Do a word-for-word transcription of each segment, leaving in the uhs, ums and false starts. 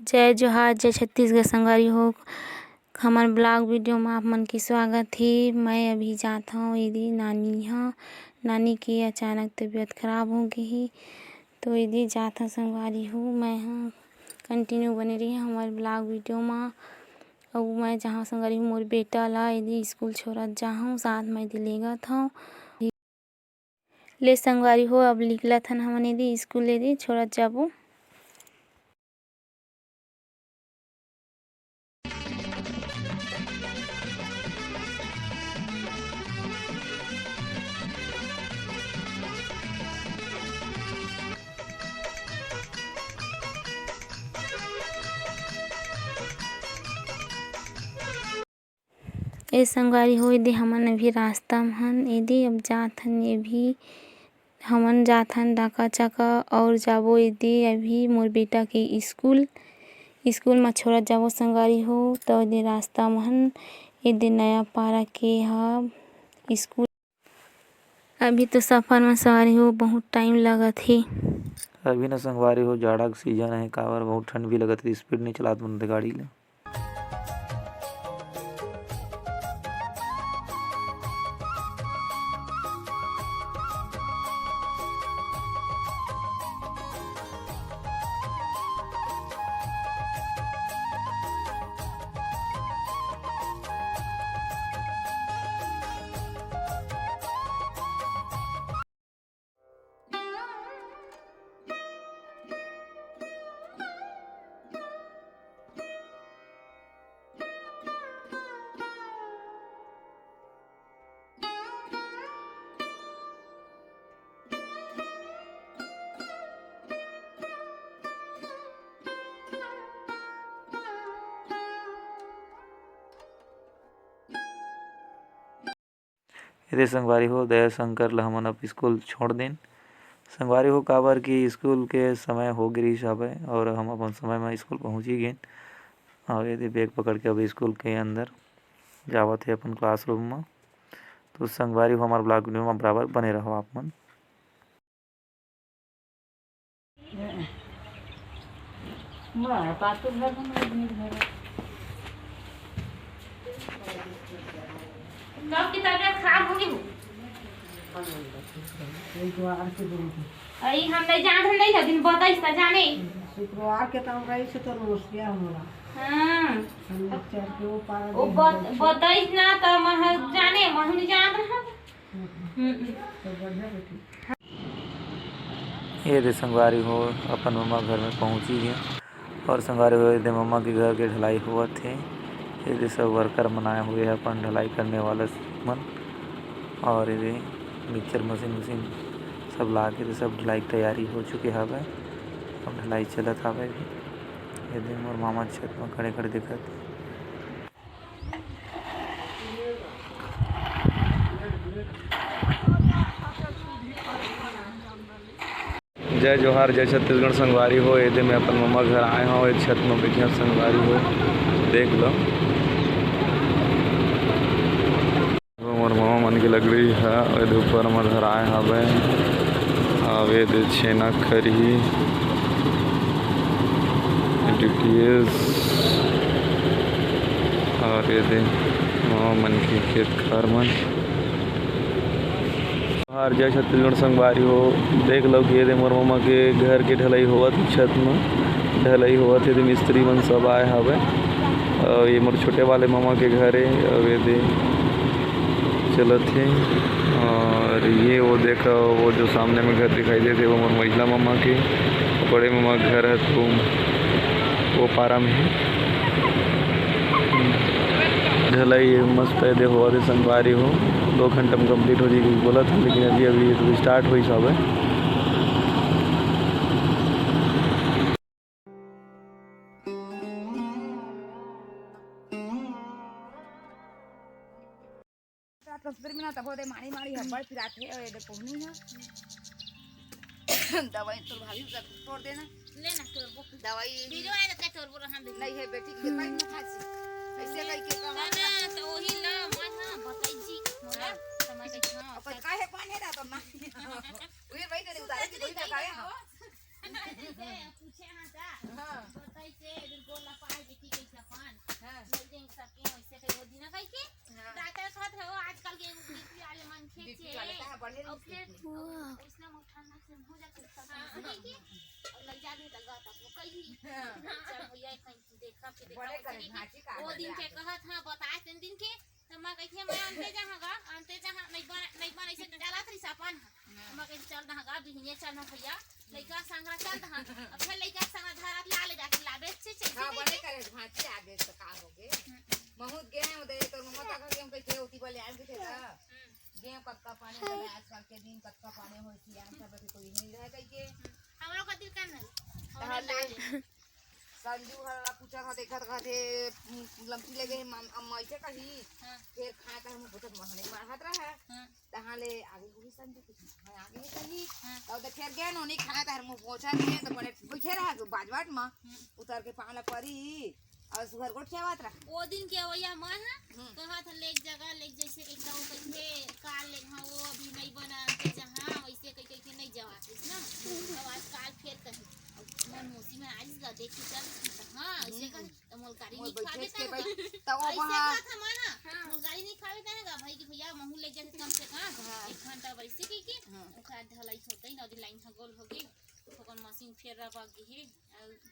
जय जोहार, जय छत्तीसगढ़ संगवारी हो। हमर vlog video म आप मन के स्वागत हे। मैं अभी जात हंव एदे नानी ह, नानी के अचानक तबीयत खराब हो गे हे, तो एदे जात हंव संगवारी हो। मैं ह continue बने रही हमर vlog video म। अउ मैं जहां संगवारी हो मोर बेटा ला एदे स्कूल छोड़त जाहूं, साथ म एदे लेगत हंव। ले संगवारी हो, अब निकलत हन हमन एदे स्कूल एदे छोड़त जाबो। ए संगवारी हो, एदे हमन अभी रास्ता म हन, एदे अब जात हन, ये भी हमन जात हन डाका चाका और जाबो एदे अभी मोर बेटा के स्कूल। स्कूल म छोड़त जाबो संगवारी हो, तो एदे रास्ता म हन, एदे नया पारा के ह स्कूल। अभी तो सफर म संगवारी हो बहुत टाइम लगत हे। अभी न संगवारी हो, जाड़ा के सीजन हे, काबर बहुत ठंड भी लगत हे, स्पीड नहीं चलात मन गाड़ी ले। एदे संगवारी हो, दया शंकर ल हमन अब स्कूल छोड़ देन। संगवारी हो, काबर कि स्कूल के समय हो गे रिहिस हवय और हम अपन समय म स्कूल पहुँची गेन। और एदे बैग पकड़ के अब स्कूल के अंदर जावत हे अपन classroom म। तो संगवारी हो, हमर vlog video म बराबर बने रहो आप मन। कब की तबीयत खराब होगी हो? अई हम नहीं जान रहे, नहीं हदिन बताइस त जाने। शुक्रवार के तो हम रही से तोर मुस्किया होला। हाँ। हम लोग चढ़ के वो पारा वो दिन बत-, गए थे। बताइस ना त मैं जाने, मैं नहीं जान रहा। हम्म। हम्म। तो बढ़िया बेटी। एदे संगवारी हो, अपन ममा घर में पहुँची गेन। और संगवारी हो, एदे ममा के घर के ढलाई होवत हे। एदे सब worker मन आए हुए हैं, अपन ढलाई करने वाला मन। और एदे mixture machine वशीन सब ला के एदे सब ढलाई के तैयारी हो चुके हवय। अब ढलाई चलत हवय अभी। एदे मोर मामा छत म खड़े खड़े दिखत हे। जय जोहार, जय छत्तीसगढ़ संगवारी हो। एदे मैं अपन ममा घर आए हंव, ए छत म बइठे हंव संगवारी हो, देख लो। मोर ममा मन के लकड़ी ह एदे ऊपर म धराए हवय। अब एदे छेना खरही, D T S, और एदे ममा मन के खेत खार मन। जोहार, जय छत्तीसगढ़ संगवारी हो। देख लो कि एदे मोर ममा के घर के ढलाई होवत हे, छत म ढलाई होवत हे, एदे मिस्त्री मन सब आए हवे। अउ ये मोर छोटे वाले ममा के घर हे, अउ एदे चलत हे। और ये वो देखो, वो जो सामने में घर दिखाई देत हे, वो मोर मझला ममा के, बड़े ममा के घर हे, तो वो पारा में हे। ढलाई मस्त एदे होवत हे संगवारी हो, दो घंटा में complete हो जाही बोलत हे, लेकिन अभी, अभी तो start होइस हवे। रात कस बेर में ना तब ओदे माड़ी माड़ी हब्बड़ पिरात हे, ओए दे पहुनी ह। दवाई तोर भाभी का तोड़ देना। ले ना तोर बुक। दवाई बीरो आए त तोर बुक हम भी। नहीं है बेटी के पाई में खांसी। ऐसे कह के कहा ना, ना, तो वही ला, मैं ना बताई जी, मोला, हाँ। तो मैं कही, हाँ, अपन अच्छा। काहे पानी ना तो ना। उहे भाई ने उतारे की कोई ना खाए, हाँ। पूछे हाँ का? हाँ। बताई से, ओइसना मोर ठंडा से हो जाथे, सब हाँ, समझ नहीं के? और लग जाथे त गा तब वो कही। हाँ। चल भैया, कहीं देखा के देखा, बड़े वैसे करे नहीं कि भांची का वो बड़े दिन के आगे। कहत, हाँ, बताए तेन दिन के, त मैं कहिथे, "मैं अंते जहाँ गा, अंते जहाँ, नहीं बना, नहीं बना, ऐसे चला थी सापन।" हाँ। मैं कहिथे, "चल दहाँ गा, बिहनिया चल ना भैया, लइका संगरा चल दहाँ।" अब फिर लइका संगरा धरा ला ले जाके लाबे, अच्छे, अच्छे, हाँ, ऐसे बड़े नहीं करे भांची आगे त का हो गे। हम्म। महूत गे, उदय तोर मम्मा का गे, कहिथे, "ओती बले आए," कहिथे, हाँ। हम्म। गे कतका पानी करे, आजकल के दिन कतका पानी होय, सियान सब के कोई नहीं रहे कहिके। हम लोग का दिल करना है। और ताहले डाल दे। संजू हर पूछा था, देखा था, थे, लमची लगे है, माम-, अम्मा ऐसे कही। हाँ। फिर खाए तार मुंह पोछत महने मारत रहा। हाँ। तहां ले आगे हुई संजू कुछ, हाँ, आगे ही कही। हाँ। तब तो फिर गए नोनी खाए तार मुंह पोछा दिए, तो बड़े पूछे रहा, तो बाजवाट में हम्म। उतर के पाला परी। अउ सुघर गोठ खियावत रह। ओ दिन के अवइया मैं ह, हम्म। कहत हन, "लेग जगह, लेग जइसे एक दऊ कहिथे, का लेग, हाँ, वो अभी नहीं बना के जहाँ, वैसे कहि, कहि के नहीं जवात रहिस ना।" अब आज काल फेर कही, अब मोर मौसी में आइस गा, देख के चल, हाँ, ऐसे हम्म। कही, त मोल गाड़ी मोर नहीं खावे बैठे के तहगा। भाई, त वो ऐसे वहाँ कहत हन, मैं ह, हाँ। मोल गाड़ी नहीं खावे तहगा, भाई कि भैया, महू लेग जाते कम से कम, हाँ। एक घंटा वैसे कहि के, हाँ। ओखर ढलाई होते ही ना, लाइन ह गोल हो गई, ओकर मशीन फेर रह गे हे।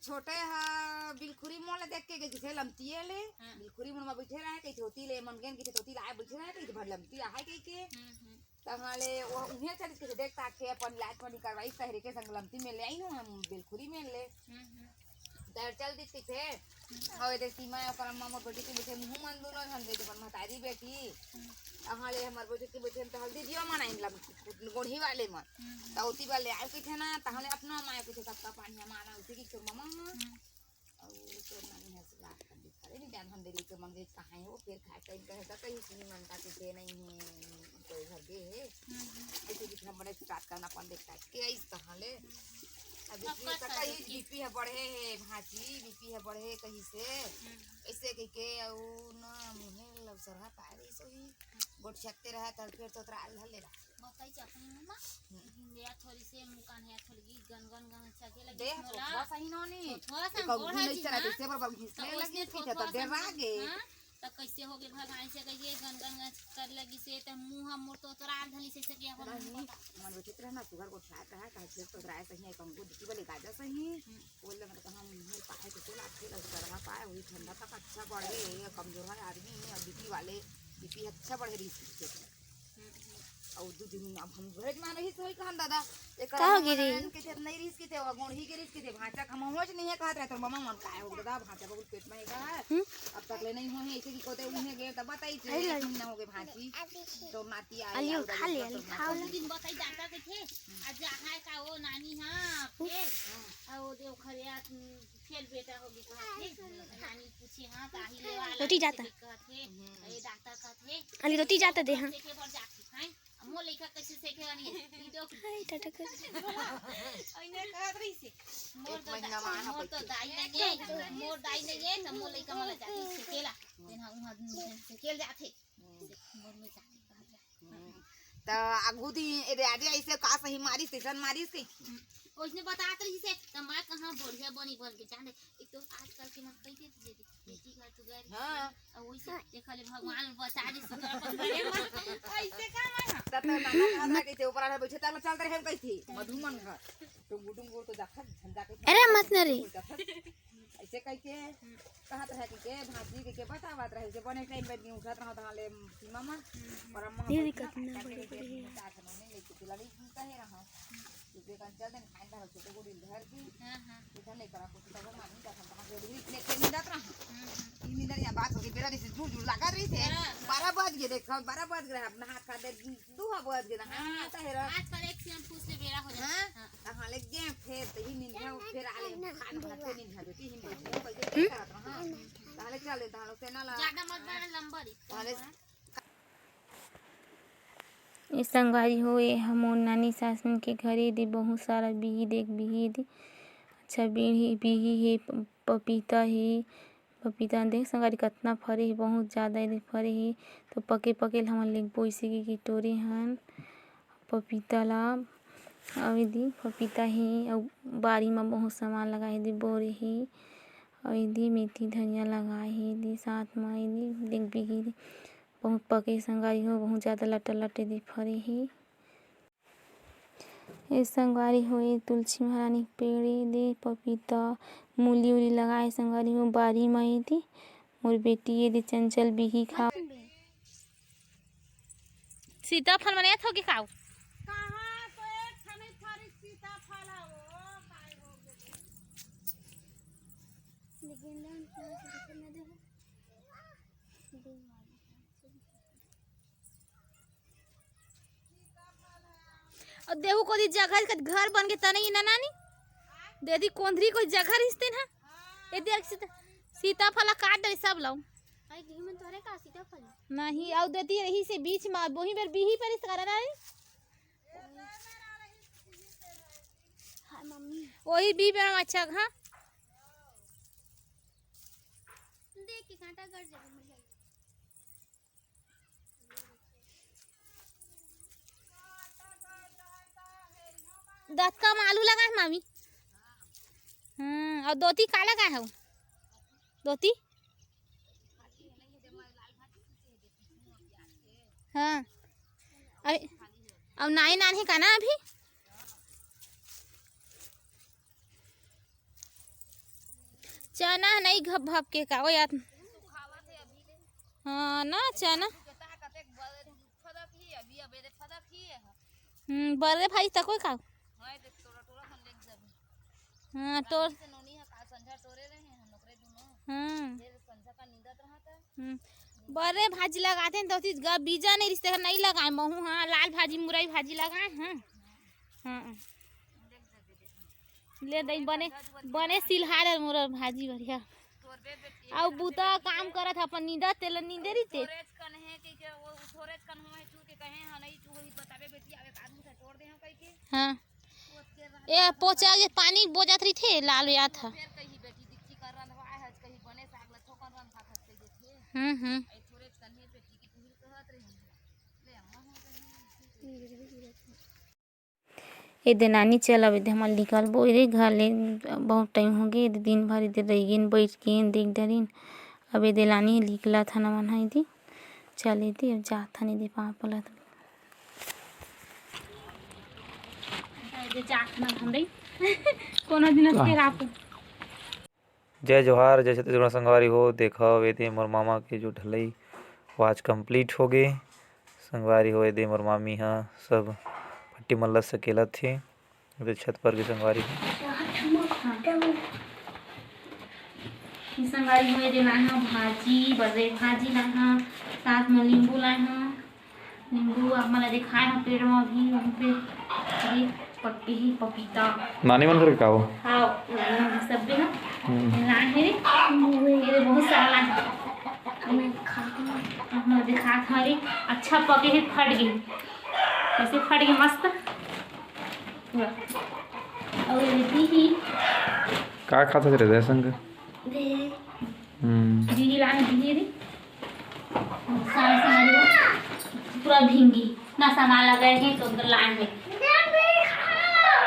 छोटे ह बिलखुरी मोला देख के कहिथे लमतिये ले, हाँ। बिलखुरी मन म बइठे रहे, कहिथे ओती ले, मन गेन कहिथे ओती ले आए बइठे रहे, कहिथे भर लमती आहे कहिके। हम्म, हम्म। तहाँ ले वो उहें चलिस कहिथे देख ताक के अपन लाज पानी करवाइस तहरे के संग लमती में ले आइन हम बिलखुरी में ले। हम्म, हम्म। तहर चल दिस कहिथे। हम्म। अउ एदे सीमा ओकर अम्मा मोर बेटी के बइठे मुँह मन दुनो झन गई अपन महतारी बेटी। हम्म। तहाँ ले हमर बेटी के बइठे त हल्दी दियो मन आइन लमती गोढ़ी वाले मन। हम्म, हम्म। त ओती वाले आए कहिथे ना, तहाँ ले अपना माय कहिथे कतका पानी हम आना उसे की तोर ममा ह। हम्म। अउ तोर नानी हस बात कर दे। अरे नहीं जान हम दे के मंगे कहाँ है वो, फिर खाए टाइम कहे का कहीं सुनी मन का के दे नहीं है, कोई घर दे है। हम्म, हम्म। ऐसे कि हम बड़े बात करना अपन देखता है। के आइस तहाँ ले? हम्म। अभी अब की का तो कही करबे? बीपी है बढ़े है, भांची, बीपी है बढ़े कहीं से। हम्म। ऐसे कहि के अउ ना मुहे लवसरहा पाए रही सोही। हम्म। गोठ छत्ते रहा, तल फिर तो तोरा आल धर ले रहा। बताई चाहती हूँ ना, हम्म। मेरा थोड़ी से मुकान है, थोड़ी की गन गन गन अच्छा के लगी देख, मोला। थोथवा सही नोनी। थोथवा सा एक अंगूर गोड़ है नहीं जी, चला, हाँ। जैसे बरबर घिसले तो लगी उसने थी, तो थोथवा सा डर रह गे। हाँ, तो कैसे हो गए भगवान से कहिए, गन गन गन कर लगी से, तो मुँह हम मोर तो तोरा आल धली से, से क्या हम नहीं, पता। मन बचित रहना, सुगर को खाए रहा, काहे से तो राय सही है, एक अंगूर दिखी बोले गाजर सही। हम्म। बोल लगा तो हम मुँह पाए तो चला, फिर लग रहा पाए, वही ठंडा तक अच्छा बढ़े, ये कमजोर है आदमी, और बीपी वाले, बीपी अच्छा बढ़े रही। अउ दू दिन अब हम घरे मा रहिस होई कहन दादा, एकर का हो गे रे? के तेर नहीं रहिस के ते, गोड़ही के रहिस के ते, भांचा के हम होच नहीं है कहत रहे, तोर ममा मन काय हो दादा, भांचा बगुल पेट में है का है? हम्म? अब तक ले नहीं हो है, ऐसे की कोते उन्हें गे तब बताई थे, अरे एक महीना हो गए भांची, तो नाती आई, अलियो खा ले, अली खाओ ना। दिन बताई जाता के थे, आज जहाँ का वो नानी हाँ, फिर, और दे खरिया, फेल बेटा हो गई कहत हे। नानी पूछे, "हाँ, त आही लेवा रोटी जाता। कहत हे, "ए डॉक्टर कहत हे, अली रोटी जाता दे, हाँ। सेके बर जात हे, हैं? मोर लइका कैसे सेके वाली है? ई तो" हाय, टाटा कर। ओइने कहत रही से, "मोर एक तो महीना दा-, मा आना मोर तो बैठे। दाई नहीं है, मोर दाई नहीं है, त मोर लइका मला जाती सेकेला।" तेन हाँ, उहाँ सेकेल जात हे। हम्म। मोर में जाती कहत हे। हम्म। त आगू दी, ए दे, आजे ऐसे का सही मारिस, तैसन मारिस के? हम्म। ओइसने बतात रहिस हे, त मैं कहाँ बढ़िया बनी बन के जाने। एक तो आजकल के मन कही देती है, बेटी घर तो गए। हाँ। और वही से देखा ले भगवान बचा दे सुतरा पर घरे में। ऐसे का मन? त तो नाना कहत रहा कि ते ऊपर आला बैठे, ताला चलते रहे कही थी, मधुमन घर। टुंगु टुंगु तो देखा, झंझा के अरे मत न रे। ऐसे कह के कहत रहे कि के भांजी के, के बतावत रहे कि बने टाइम पे नहीं उठत रहो, तहाँ ले सीमा मा। और अम्मा दीदी बोलती ना, कितना "काहे बड़ी के बड़ी है।" उठा के मम्मी लेके चला रही, कहे रहा। कि बेकन चल देन, खाइन धरो, छोटे गुड़ी धर की। हाँ, हाँ। इधर नहीं करा, कुछ तो वो मानी, जब हम कहाँ से उड़ी, इतने के निंदा रहा। हम्म, हम्म। ई निंदा या बात हो गई, बेरा जैसे जुड़ जुड़ लगा रही थे। हाँ, हाँ। बारह बज गए, देख, बारह बज गए, अपना हाथ खा दे, दू बज गए ना, हाँ, हाँ। तो हेरा। आजकल एक से हम पूछ ले, बेरा हो जाए। हाँ? हाँ। तहाँ ले गए, फेर तही निंदा, फेर आले, खान भात के निंदा, बेटी, हिम बैठी, हम कैसे करत रहा? हाँ। तहाँ ले चले, तहाँ ले से ना ला। ज्यादा मत बना, लंबा रही। तहाँ ले ए संगवारी हो, ए ह मोर नानी सास मन के घर ए दे, बहुत सारा बिही देख, बिही दे, अच्छा बिही, बिही हे, प-, पपीता हे, पपीता देख संगवारी कतना फरे हे, बहुत ज्यादा ए दे फरे हे। तो पके पके ल हमन लेगबो, इसी के टोरे हन पपीता ला। अउ ए दे पपीता हे, अउ बारी म बहुत सामान लगा हे, ए दे बोरे हे, अउ ए दे मेथी धनिया लगा हे, ए दे साथ म ए दे देख बिही दे। बहुत पके संगवारी हो, बहुत ज्यादा लटा लटे दे फरे हे। ए संगवारी हो, ए तुलसी महारानी के पेड़ ए दे, पपीता, मूली उली लगाए संगवारी हो, बारी म ए दे। मोर बेटी ए दे चंचल बिही खाओ। सीताफल मने थोके खाओ। कहाँ तो एक ठने फरी सीताफल हो, काय हो गे? लेकिन ना, ना, ना, ना, ना, ना। अउ देहू कोती जगह के घर बन के तने ही ना नानी। देदी कोंधरी कोई जगह रिश्ते ना। ए देख सीता, सीताफल काट डरे सब लाओ। आई गई में तोरे का सीताफल? नहीं, अउ देती रही से बीच में, वही बेर बीही पर इस करा रही। हाय मम्मी। वही बी बेर अच्छा, हाँ। देख के कांटा गड़ जाए, मर जाए। दतका म आलू लगा है मामी। हम्म, अउ दोती का लगा है वो? दोती? हाँ। अभी, अब नाई नान है का ना अभी? चना नहीं घप भप के का, ओ यार। हाँ ना, चना। हम्म, बर्रे भाई तको का? हाँ, टोर। हाँ। हम्म। बर्रे भाजी लगाते हैं तो चीज ग-, बीजा नहीं रिश्ते नहीं लगाए महू, हाँ, लाल भाजी, मुरई भाजी लगाए, हाँ। हाँ। ले दई बने, बने सिलहार है मुरई भाजी बढ़िया। अउ बूता काम करत ह, अपन नींदा तेला नींदे रहिते। थोरेच कन हे कहिके, वो थोरेच कन हुआ है, चूर के कहे, हाँ, नहीं, तू ही बताबे बेटी, आवे कादू से तोड़ दे हम कहिके। हाँ। वो तेल रहा ए, पोचा के पानी बोजात रहिथे, लाल यात ह। फिर कही बेटी, दिक्ची कर रंधवा है, कही बने साग ला थोकन रंधवा खत कही देथे। हम्म, हम्म। ए, थोरेच कन हे बेटी की टुहिल कहत रही। ले, अम्मा हम कही। ए दे नानी, चल अब एदे हमन निकलबो रे घर ले, बहुत टाइम हो गे, एदे दिन भर एदे रहिगेन, बइठ गेन, देख डरिन। अब एदे नानी निकलत हन हमन ह एदे, चल एदे अब जात हन एदे पाँव पलत। एदे जात हन हम रे। कोनो दिन अस के रात। जय जोहार, जय छत्तीसगढ़ संगवारी हो। देखव, एदे मोर मामा के जो ढलई, वो आज complete हो गे। संगवारी हो, एदे मोर मामी ह सब पट्टी मन ल सकेलत हे। एदे छत पर के संगवारी हो। संगवारी हो, एदे लाए हव भाजी, बर्रे भाजी लाए हव, साथ म नींबू लाए हव। नींबू आप मन ल दिखाए हव पेड़ म अभी, वहीं पे अभी पके हे पपीता। नानी मन घर के का हो? हाँ, नानी मन घर सब भी ना। हम्म। ये लाए हे रे। ये रे बहुत सारा लाए हे। मैं खा के आप मन ल दिखात हव रे, अच्छा पके हे, फट गे। कैसे फट गे मस्त। पूरा। अउ ये भी ही। का खात हस रे दे संग? दे। हम्म। दीदी लाए दीदी रे। सारा सामान पूरा भींगी। ना सामान लगा है तो उधर लाए हैं।